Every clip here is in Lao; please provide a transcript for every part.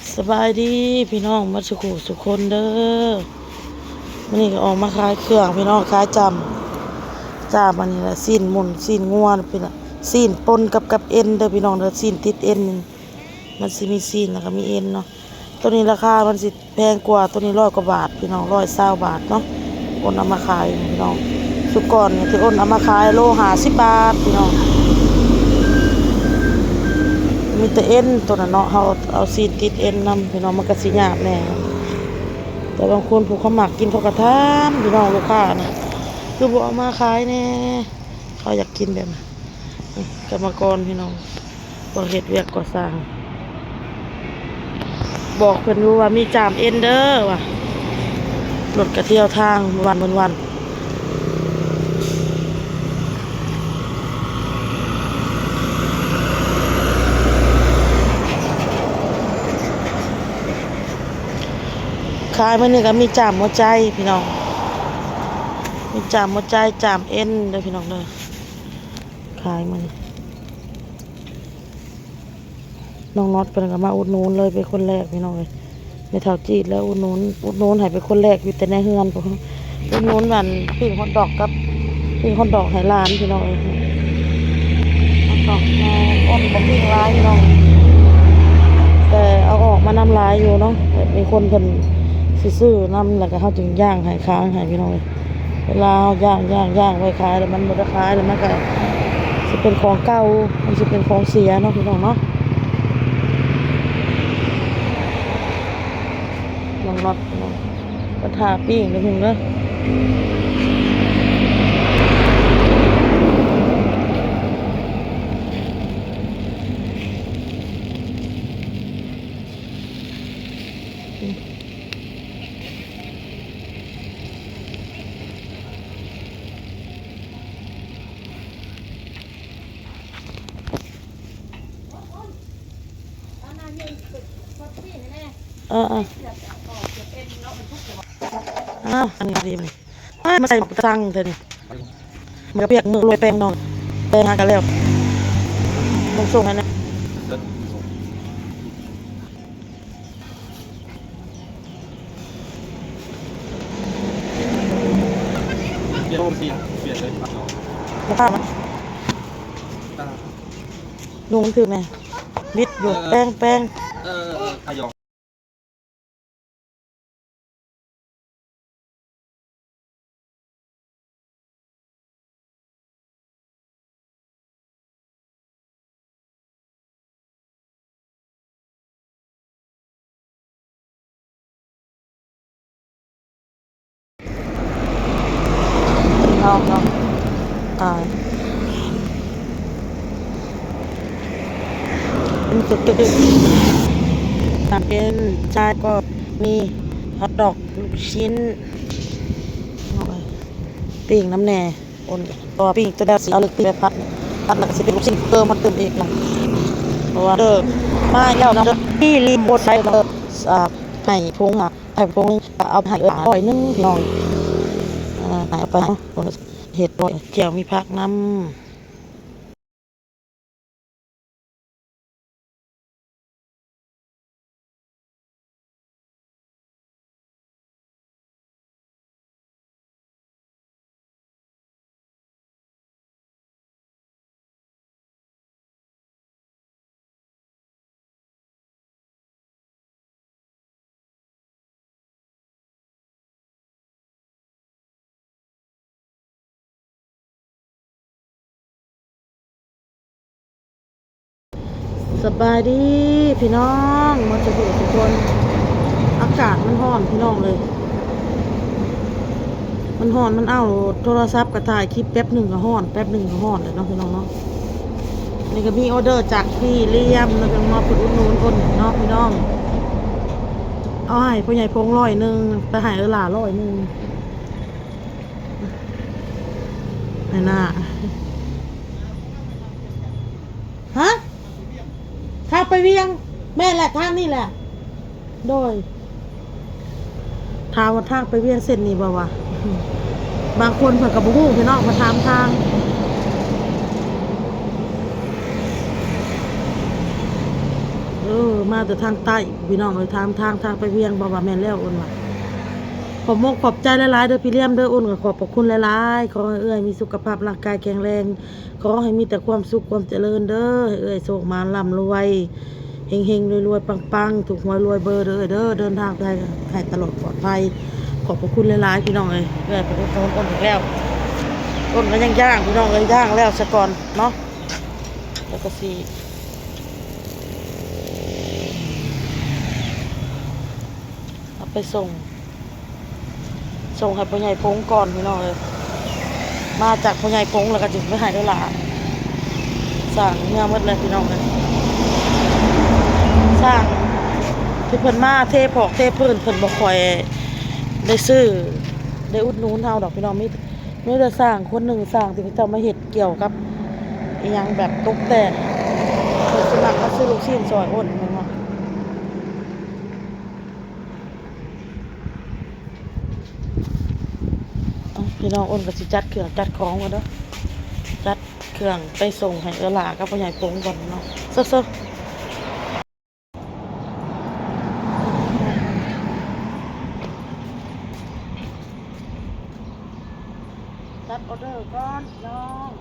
ສະບາຍດີພີ່ນ້ອງໝົດສູ່ຜູ້ສູ່ຄົນເດີ. ມື້ນີ້ກໍອອກມາຂາຍເຄື່ອງພີ່ນ້ອງ, ຂາຍຈ້າມ, ຈ້າມອັນນີ້ລະ ຊີ້ນໝູນ ຊີ້ນງົວ ພີ່ນ້ອງ, ຊີ້ນປົນກັບ ກັບເອັນເດີພີ່ນ້ອງເດີ. ຊີ້ນຕິດເອັນ ມັນຊິມີຊີ້ນ ແລ້ວກໍມີເອັນເນາະ. ໂຕນີ້ລາຄາມັນຊິ ແພງກວ່າໂຕນີ້ຮ້ອຍກວ່າບາດພີ່ນ້ອງ, ຮ້ອຍຊາວບາດເນາະ. ອ້ນເອົາມາຂາຍພີ່ນ້ອງ, ຊຸກ່ອນນີ້ທີ່ອ້ນເອົາມາຂາຍໂລຫ້າສິບບາດພີ່ນ້ອງ. ມີແຕ່ເອັນໂຕນັ້ນເນາະ, ເຮົາເອົາຊີ້ນຕິດເອັນນຳພີ່ນ້ອງ, ມັນກໍຊິຍາກແດ່. ແຕ່ບາງຄົນຜູ້ເຂົາມັກກິນ ເຂົາກໍຖາມພີ່ນ້ອງ, ລູກຄ້ານະ ຄືບໍ່ເອົາມາຂາຍແດ່, ເຂົາຢາກກິນແບບນັ້ນ. ກຳມະກອນພີ່ນ້ອງ ພວກເຮັດວຽກກໍ່ສ້າງ ບອກເພິ່ນຢູ່ວ່າມີຈ້າມເອັນເດີວ່າ, ລົດກະທ່ຽວທາງວັນເປັນວັນ. ຂາຍມື້ນີ້ກໍມີຈ້າມຫົວໃຈພີ່ນ້ອງ, ມີຈ້າມຫົວໃຈ ຈ້າມເອັນເດີພີ່ນ້ອງເດີ. ຂາຍມື້ນີ້ ນ້ອງນັອດເພິ່ນກໍມາອຸດໜູນເລີຍ ເປັນຄົນແລກພີ່ນ້ອງເອີຍ. ແມ່ເຖົ້າຈີດແລ້ວອຸດໜູນ, ອຸດໜູນໃຫ້ເປັນຄົນແລກຢູ່ແຕ່ໃນເຮືອນພຸ້ນ, ອຸດໜູນອັນປີ້ງຮອດດອກກັບ ປີ້ງຮອດດອກໃຫ້ຫຼານພີ່ນ້ອງເອີຍ. ຮອດດອກ ເອີ ອ້ນບໍ່ປີ້ງຫຼາຍພີ່ນ້ອງ, ແຕ່ເອົາອອກມານຳຫຼາຍຢູ່ເນາະ, ແບບມີຄົນເພິ່ນຊິຊື້ນຳ ແລ້ວກໍເຮົາຈຶ່ງຍ່າງໃຫ້ ຄ້າງໃຫ້ພີ່ນ້ອງເອີຍ. ເວລາເຮົາຍ່າງ ຍ່າງ ຍ່າງໄວ້ຂາຍແລ້ວ ມັນບໍ່ໄດ້ຂາຍແລ້ວ ມັນກໍຊິເປັນຂອງເກົ່າ, ມັນຊິເປັນຂອງເສຍເນາະ ພີ່ນ້ອງເນາະ. ນ້ອງນັອດ ນ້ອງນັອດ ກະທະປີ້ງເດີພີ່ນ້ອງເດີ. ເອີໆ ອ້າວ ອັນນີ້ດີ ມາໃສ່ໝາກຕະສັງເທື່ອນີ້ ມັນກະປຽກມື ໂລຍແປ້ງໜອຍ ແປ້ງຫາກະແລ້ວ ສົ່ງໃຫ້ແດ່. ລາຄາມັນ ລຸງຖືກແດ່ ບິດຢູ່ ເອີ ແປ້ງ ແປ້ງ ເອີ ເອີ ຂະຫຍອງ. ເນາະ ເນາະ ອ່າ ເປັນ ຊາຍກໍມີຮອດດອກ ລູກຊິ້ນ ປີ້ງນຳແດ່. ໂອນ ເພາະວ່າປີ້ງຕົວດຽວຊິເອົາເລີກປີ້ງໄປຜັດ ຜັດແລ້ວກໍຊິເປັນລູກຊິ້ນເພີ່ມມາຕື່ມອີກນະ ເພາະວ່າເດີ ມາອີກແລ້ວນະ ເດີ ທີ່ລິມບົດໄຊເດີ ອ່າ ໃຫ້ຜົງ ໃຫ້ຜົງ ເອົາໃຫ້ເອື້ອຍຫຼ້າຮ້ອຍໜຶ່ງ ພີ່ນ້ອງ ອ່າ ໃຫ້ເອົາໄປເນາະ ເຮັດຮ້ອຍ ແຈ່ວມີຜັກນຳ. ສະບາຍດີພີ່ນ້ອງ ໝົດສູ່ຜູ້ສູ່ຄົນ. ອາກາດມັນຮ້ອນພີ່ນ້ອງເອີຍ ມັນຮ້ອນ ມັນເອົາໂທລະສັບກະຖ່າຍຄລິບແປັບໜຶ່ງກໍຮ້ອນ ແປັບໜຶ່ງກໍຮ້ອນແລ້ວເນາະ ພີ່ນ້ອງເນາະ. ນີ້ກໍມີອໍເດີຈາກພີ່ລຽມເນາະ ເພິ່ນມາອຸດໜູນຄົນເນາະ ພີ່ນ້ອງ. ເອົາໃຫ້ພໍ່ໃຫຍ່ພົງຮ້ອຍໜຶ່ງ ໄປໃຫ້ເອື້ອຍຫຼ້າຮ້ອຍໜຶ່ງ. ແມ່ນນະ ຮະ? ທາງໄປວຽງ? ແມ່ນແຫຼະ ທາງນີ້ແຫຼະ. ໂດຍ ຖາມວ່າທາງໄປວຽງເສັ້ນນີ້ບໍ່ວະ? ບາງຄົນເພິ່ນກໍບໍ່ຮູ້ພີ່ນ້ອງ ມາຖາມທາງ. ເອີ ມາແຕ່ທາງໃຕ້ພີ່ນ້ອງເອີຍ ຖາມທາງ ທາງໄປວຽງບໍ່ວ່າແມ່ນແລ້ວ ໂອ້ນວ່າ. ຂອບມົກຂອບໃຈຫຼາຍໆເດີພີ່ລຽມເດີ ໂອ້ນກໍຂອບພະຄຸນຫຼາຍໆ. ຂໍໃຫ້ເອື້ອຍມີສຸຂະພາບຮ່າງກາຍແຂງແຮງ, ຂໍໃຫ້ມີແຕ່ຄວາມສຸກຄວາມຈະເລີນເດີ ໃຫ້ເອື້ອຍໂຊກໝານລ່ຳລວຍ ເຮັງໆລວຍໆປັງໆ ຖືກຫວຍລວຍເບີເດີເອື້ອຍເດີ. ເດີນທາງໄປໃຫ້ຕະຫຼອດປອດໄພ. ຂອບພະຄຸນຫຼາຍໆພີ່ນ້ອງເອີຍ. ເອື້ອຍໄປອຸດໜູນໂອ້ນອີກແລ້ວ. ໂອ້ນກໍຍັງຍ່າງພີ່ນ້ອງເອີຍ ຍ່າງແລ້ວສາກ່ອນເນາະ ແລ້ວກໍຊິ ເອົາໄປສົ່ງ ສົ່ງໃຫ້ພໍ່ໃຫຍ່ພົງກ່ອນພີ່ນ້ອງເອີຍ. ມາຈາກພໍ່ໃຫຍ່ພົງແລ້ວກໍຈຶ່ງໄປໃຫ້ເອື້ອຍຫຼ້າ. ສ້າງເມືອໝົດແລ້ວພີ່ນ້ອງເອີຍ. ສ້າງທີ່ເພິ່ນມາເທຜອກເທພື້ນ ເພິ່ນບໍ່ຄ່ອຍໄດ້ຊື້ ໄດ້ອຸດໜູນເຮົາດອກພີ່ນ້ອງ. ມີ ມີແຕ່ຊ່າງຄົນໜຶ່ງ ຊ່າງທີ່ເຂົາເຈົ້າມາເຮັດກ່ຽວກັບອີ່ຫຍັງແບບຕົກແຕ່ງ ເພິ່ນຊິມັກມາຊື້ລູກຊີ້ນຊ່ອຍໂອ້ນແມ່ນບໍ່? ເອົ້າ ພີ່ນ້ອງ ໂອ້ນກໍຊິຈັດເຄື່ອງຈັດຂອງກ່ອນເດີ ຈັດເຄື່ອງໄປສົ່ງໃຫ້ເອື້ອຍຫຼ້າກັບພໍ່ໃຫຍ່ພົງກ່ອນເນາະ. ເຊີໆ. ຈັດອໍເດີກ່ອນພີ່ນ້ອງ.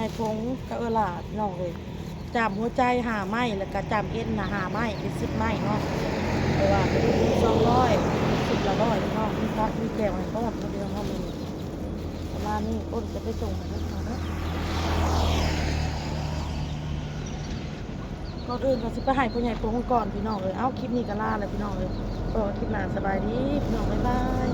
ໃຫ້ຜົງກະເອື້ອຫຼ້າພີ່ນ້ອງເອີຍ ຈ້າມຫົວໃຈຫ້າໄມ້ ແລ້ວກະຈ້າມເອັນນະຫ້າໄມ້ ເປັນສິບໄມ້ເນາະ ເພາະວ່າເປັນສອງຮ້ອຍ ສິບລະຮ້ອຍພີ່ນ້ອງ ມີຜັກມີແຈ່ວໃຫ້ພ້ອມເນາະພີ່ນ້ອງເນາະ ມື້ນີ້ປະມານນີ້ ໂອນຈະໄປສົ່ງໃຫ້ເດີພີ່ນ້ອງເດີ. ກ່ອນອື່ນກໍຊິໄປໃຫ້ພໍ່ໃຫຍ່ປົງກ່ອນພີ່ນ້ອງເອີຍ. ເອົ້າ ຄລິບນີ້ກໍລາແລ້ວພີ່ນ້ອງເອີຍ ພໍ້ກັນຄລິບໜ້າ ສະບາຍດີພີ່ນ້ອງ ບາຍບາຍ.